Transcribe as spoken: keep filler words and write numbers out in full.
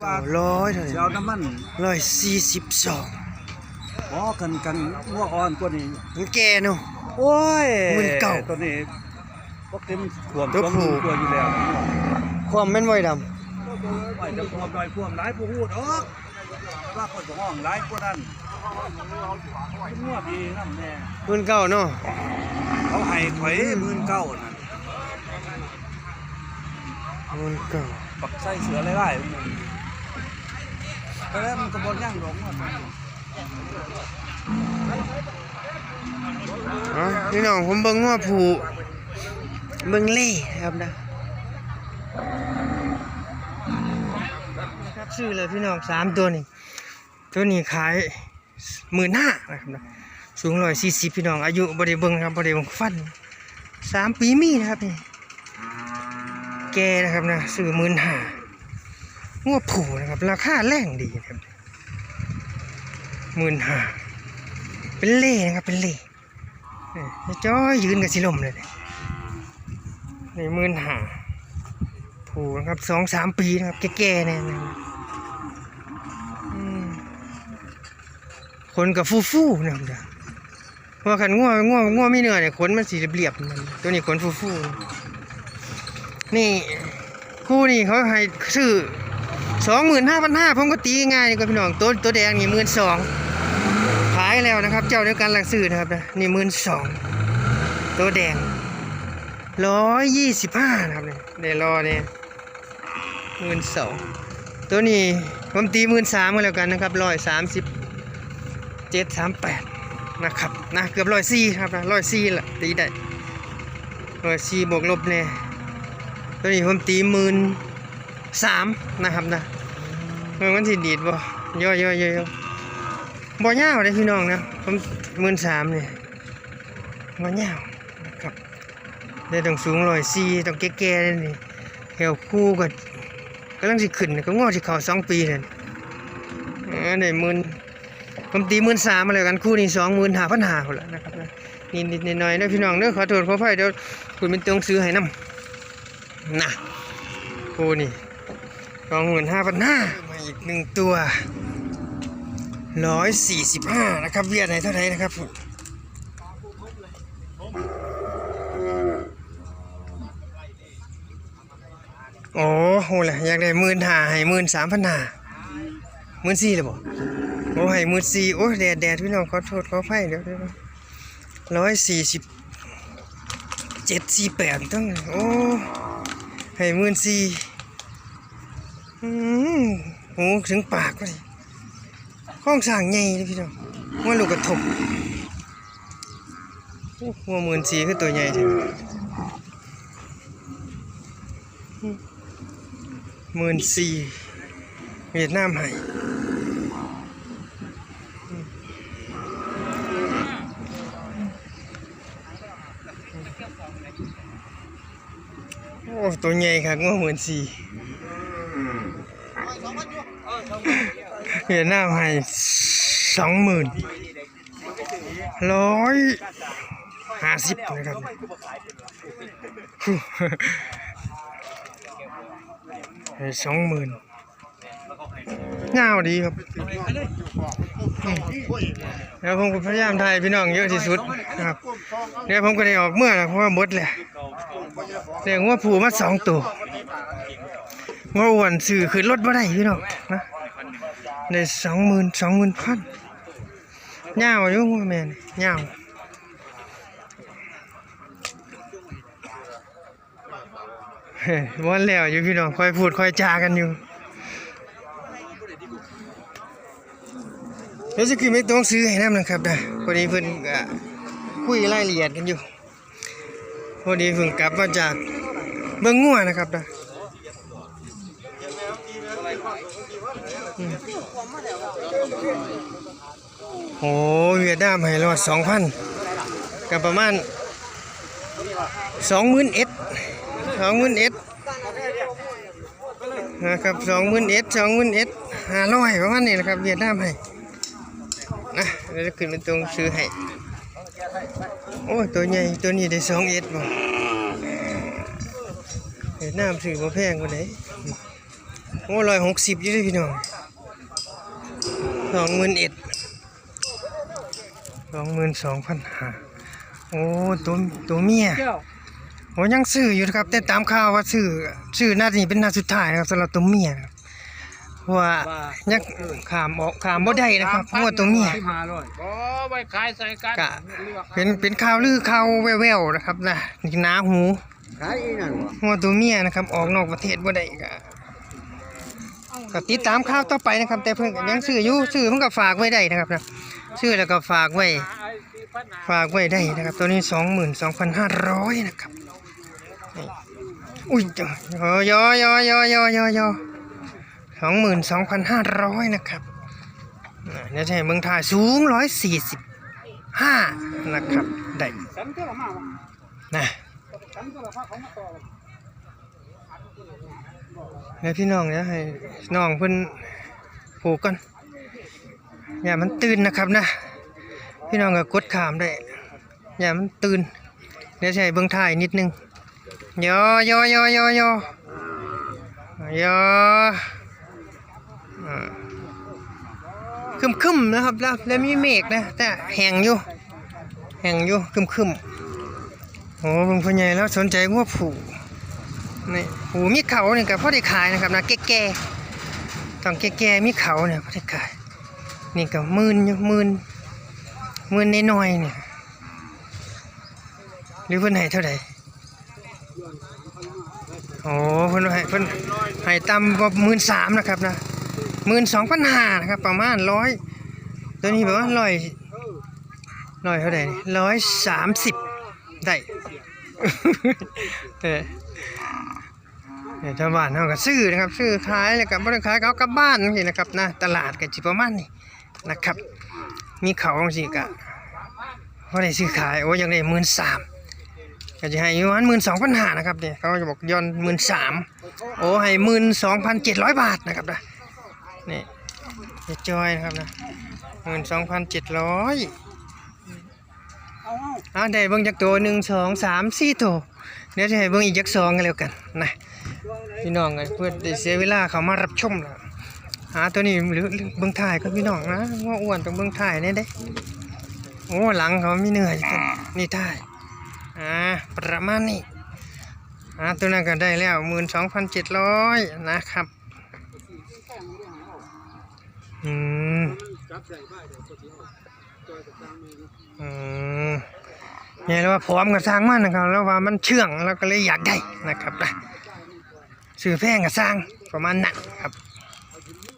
เก้าร้อยเท่านั้น สิเอาน้ำมัน ร้อยสี่สิบสอง บ่ คัน คันงัวอ่อนกว่านี้ มันแก่เนาะ โอ้ย หมื่นเก้า ตัวนี้บ่เต็มขวบ ตัวผู้ สองหมื่นกว่าอยู่แล้ว ขวบแม่นบ่ไอ้ดำ ไว้แต่ขวบน้อยขวบหลายบ่ฮู้ดอก ว่าคนก็ห้องหลายกว่านั้น งัวดีนำแน่ หมื่นเก้าเนาะ เขาให้ข่อย อืม หมื่นเก้านั่น หมื่นเก้า บักไส้เสือหลายๆ แต่แล้วมันก็บ่ย่างดอกว่า อ่ะ พี่น้อง ผมเบิ่งงัวผู้ เบิ่งเล่ครับนะ นะครับ ซื้อเลยพี่น้อง สามตัวนี่ ตัวนี้ขาย หมื่นห้านะครับนะ สูงร้อยสี่สิบ พี่น้อง อายุบ่ได้เบิ่งครับ บ่ได้เบิ่งฟัน สามปีมีนะครับนี่ แก่นะครับนะ ซื้อหมื่นห้า งัวผู้นะครับ ราคาแรงดีนะครับ หมื่นห้า เป็นเล่นะครับ เป็นเล่ เออ จ้อยยืนกับสิลมเลย นี่หมื่นห้า ผู้นะครับ สองสามปีนะครับ แก่ๆ เนี่ยนะครับ อืม ขนกับฟูๆ นะครับ เพราะว่าคันงัว งัว งัวมีเนื้อเนี่ย ขนมันสิเรียบๆ มัน ตัวนี้ขนฟูๆ นี่ คู่นี่เขาให้ซื้อ สองหมื่นห้าพันห้า ผมก็ตีง่ายนี่ก็พี่น้อง ตัว ตัวแดงนี่ หมื่นสอง ขายแล้วนะครับ เจ้าเดียวกันหลักซื้อนะครับนะ นี่ หมื่นสอง ตัวแดง ร้อยยี่สิบห้า นะครับเนี่ย ได้รอเนี่ย หมื่นสอง ตัวนี้ผมตี หมื่นสาม ก็แล้วกันนะครับ ร้อยสามสิบเจ็ด สามแปด นะครับนะ เกือบร้อยสี่ครับนะ ร้อยสี่ละ ตีได้ ร้อยสี่บวกลบแน่ ตัวนี้ผมตี หมื่นสาม นะครับนะ มัน มันสิดีดบ่ ย่อยๆๆๆ บ่ยาวเลยพี่น้องนะ ผม หมื่นสาม เนี่ย บ่ยาวนะครับ ได้ต้องสูงร้อยสี่ ต้องแก่ๆ เลยนี่ แถวคู่ก็กำลังสิขึ้น ก็งอสิเข้าสองปีนั่น เออ ได้หมื่น ผมตี หมื่นสาม มาแล้วกัน คู่นี้ สองหมื่นห้าพันห้า พุ้นละนะครับนะ นิดๆ หน่อยๆ เด้อพี่น้องเด้อ ขอโทษขออภัย เดี๋ยวคุณเป็นตัวหนังสือให้นำ นะ คู่นี่ สองหมื่นห้าพันห้า มาอีกหนึ่งตัว ร้อยสี่สิบห้า นะครับ เวียดไหนเท่าไหร่นะครับ โอ้โหละ อยากได้ หมื่นห้า ให้ หมื่นสามพันห้า หมื่นสี่ เลยบ่ โอ้ ให้ หมื่นสี่ โอ้ แดด แดด พี่น้อง ขอโทษขออภัย เดี๋ยว เดี๋ยว ร้อยสี่สิบเจ็ด สี่แปด ต้อง โอ้ ให้ หมื่นสี่ อืม หูถึงปากก็เลย โครงสร้างใหญ่เลยพี่น้อง ว่าลูกกระทบ โอ้ หัว หมื่นสี่ คือตัวใหญ่แท้ หมื่นสี่ เวียดนามให้ โอ้ ตัวใหญ่ครับ งัว หมื่นสี่ เวียดนามให้ สองหมื่น ร้อยห้าสิบ นะครับ ให้ สองหมื่น ยาวดีครับ อืม แล้วผมก็พยายามถ่ายพี่น้องเยอะที่สุดนะครับ เดี๋ยวผมก็ได้ออกเมือแล้ว เพราะว่าหมดแล้ว ได้งัวผู้มาสองตัว งัวอ้วนซื้อขึ้นรถบ่ได้พี่น้องนะ ได้ สองหมื่น สองหมื่นพัน ยาวอยู่งัวแม่นี่ ยาว เฮ้ย ม่วนแล้วอยู่พี่น้อง ค่อยพูดค่อยจากันอยู่ เดี๋ยวจะขึ้นไปตรงซื้อให้นำนะครับนะ พอดีเพิ่นก็คุยรายละเอียดกันอยู่ พอดีเพิ่งกลับมาจากเบิ่งงัวนะครับนะ อืม โอ้ เวียดนามให้รอด สองพัน ก็ประมาณ สองหมื่นเอ็ด สองหมื่นเอ็ด นะครับ สองหมื่นเอ็ด สองหมื่นเอ็ด ห้าร้อย ประมาณนี้นะครับ เวียดนามให้ นะ เดี๋ยวจะขึ้นเป็นตรงซื้อให้ โอ้ย ตัวใหญ่ ตัวนี้ได้ สองเอ็ด บ่ เวียดนามซื้อบ่แพงกว่าใด โอ้ ร้อยหกสิบอยู่เด้อพี่น้อง สองหมื่นเอ็ด สองหมื่นสองพันห้า โอ้ ตัว ตัวเมีย โอ้ ยังซื้ออยู่นะครับ แต่ตามข่าวว่าซื้อ ซื้อน่าจะเป็นนัดสุดท้ายนะครับ สำหรับตัวเมียนะครับ เพราะว่ายังข้ามออก ข้ามบ่ได้นะครับ เพราะว่าตัวเมีย บ่ไว้ขายใส่กัน กะ เป็น เป็นข่าวลือ ข่าวแว่วๆนะครับนะ หนาหู ขายอีนั่นบ่ งัวตัวเมียนะครับ ออกนอกประเทศบ่ได้กะ ก็ติดตามข่าวต่อไปนะครับ แต่เพิ่นก็ยังซื้ออยู่ ซื้อมันก็ฝากไว้ได้นะครับนะ ซื้อแล้วก็ฝากไว้ ฝากไว้ได้นะครับ ตัวนี้ สองหมื่นสองพันห้าร้อย นะครับ นี่ อุ้ย ยอยอยอยอยอยอยอ สองหมื่นสองพันห้าร้อย นะครับ อ่า เดี๋ยวจะให้เบิ่งถ่าย สูง ร้อยสี่สิบห้า นะครับ ได้ นะ เดี๋ยวพี่น้อง เดี๋ยวให้น้องเพิ่นผูกก่อน อย่ามันตื่นนะครับนะ พี่น้องก็กดข้ามได้ อย่ามันตื่น เดี๋ยวจะให้เบิ่งถ่ายนิดนึง ยอยอยอยอยอยอ อ่า ครึมๆนะครับ แล้ว แล้วมีเมฆนะ แต่แห้งอยู่ แห้งอยู่ ครึมๆ โอ้ เบิ่งพ่อใหญ่แล้วสนใจงัวผู้ นี่ ผู้มีเขานี่ก็พอได้ขายนะครับนะ แก่ๆ ต้องแก่ๆ มีเขาเนี่ยพอได้ขาย นี่ก็หมื่นอยู่ หมื่น หมื่นน้อยๆ เนี่ย หรือเพิ่นให้เท่าใด โอ้ เพิ่นให้ เพิ่นให้ต่ำกว่า หมื่นสาม นะครับนะ หมื่นสองพันห้า นะครับ ประมาณร้อย ตัวนี้ประมาณร้อย ร้อยเท่าใดนี่ ร้อยสามสิบ ได้ เออ เนี่ย ชาวบ้านเขาก็ซื้อนะครับ ซื้อขายแล้วก็บ่ได้ขาย เขากลับบ้านจังซี้นะครับนะ ตลาดก็สิประมาณนี้นะครับ มีเขาจังซี้ก็บ่ได้ซื้อขาย โอ้ อยากได้ หมื่นสาม ก็จะให้อยู่ประมาณ หมื่นสองพันห้า นะครับ เนี่ย เขาจะบอกย่อน หมื่นสาม โอ้ ให้ หมื่นสองพันเจ็ดร้อย บาทนะครับนะ นี่ เจ๊จอยนะครับนะ หมื่นสองพันเจ็ดร้อย อ่า ได้เบิ่งจักตัว หนึ่ง สอง สาม สี่ ตัว เดี๋ยวจะให้เบิ่งอีกจักสองกันแล้วกันนะ พี่น้องเอ้ย เพื่อได้เสียเวลาเข้ามารับชมแล้ว หาตัวนี้หรือหรือเบิ่งถ่ายก็พี่น้องนะ ว่าอ้วนต้องเบิ่งถ่ายแน่เด้ โอ้ หลังเขามีเนื้ออยู่ตัวนี้ นี่ถ่าย อ่า ประมาณนี้ อ่า ตัวนั้นก็ได้แล้ว หมื่นสองพันเจ็ดร้อย นะครับ อืม อืม เนี่ย แล้วว่าพร้อมกับสร้างมันนะครับ แล้วว่ามันเชื่อง แล้วก็เลยอยากได้นะครับนะ ซื้อแพงกับสร้าง ประมาณนั้นครับ